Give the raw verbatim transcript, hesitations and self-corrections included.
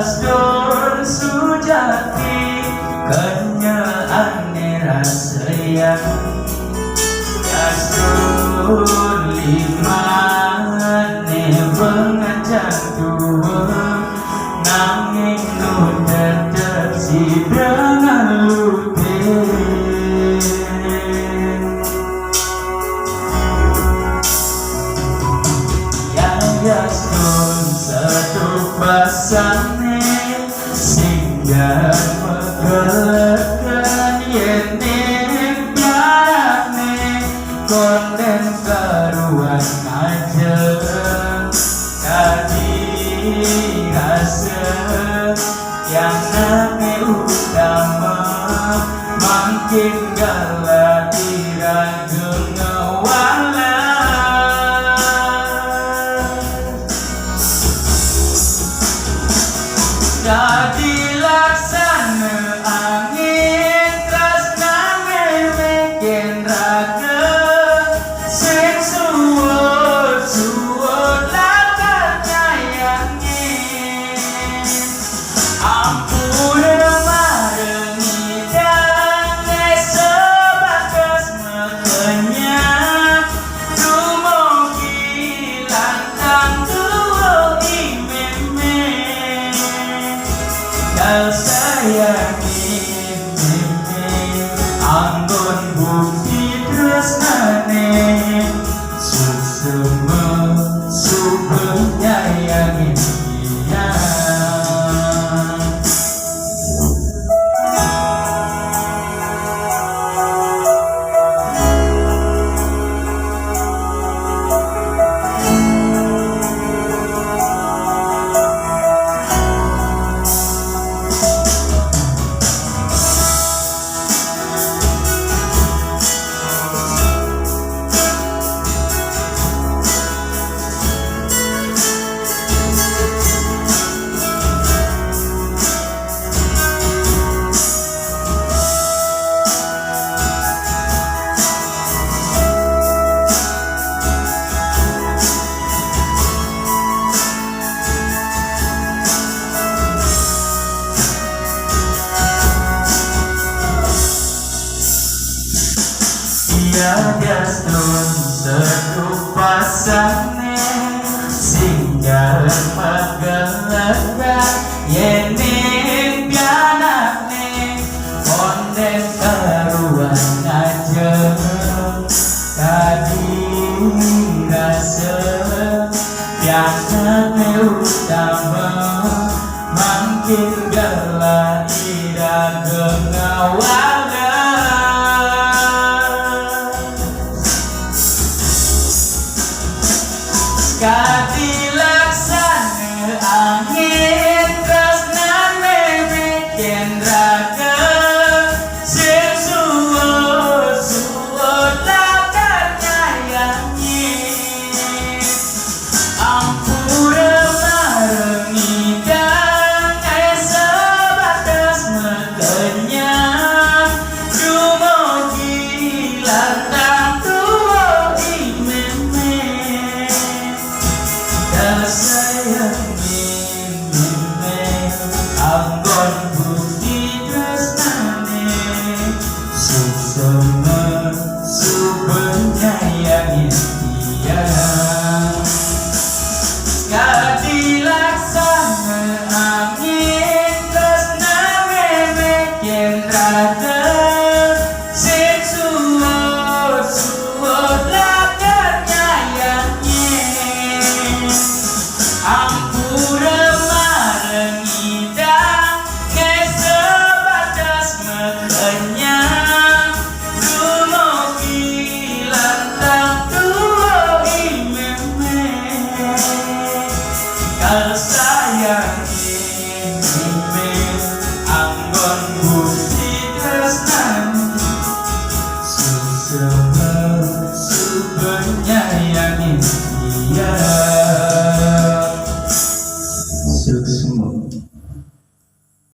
Yasdun sujati kenyaan nira sayang. Yasdun limane bengajan tua, nanging nu tetep sida ngalute. Yasdun setu basane, sing megelekan yen ning piarane, konden karuan aja. Dadi rasa yang nane utama, mangkin gala ira ngewala. Dadi laksana angin tresnane, meken raga sing suwud-suwud lakar nyayangi. Ampura maring idane sebatas makenyang, dumugi lantang tuwuh i meme. Kal sayangi meme, anggon bukti tresnane, suksma suba nyayangi tiyang. Iya, Yasdun setu basane, sing jalan megelegan yen ning pianane, konden karuan aja. Dadi rasa pianane utama, mangkin gala ira ngewala. Kadi laksana angin tresnane, meken raga sing suwud-suwud lakar nyayangi. Ampura marang idang, sebatas makenyang, dumugi lantang tuwuh i meme. Kal sayangi meme, anggon bukti tresnane, suksma suba nyayangi tiyang. Kadi laksana angin tresnane, meken raga sing suwud-suwud lakar nyayangi. Ampura marang idang, sebatas makenyang, dumugi lantang tuwuh i meme. Kal sayangi meme, anggon bukti tresnane, suksma suba nyayangi tiyang.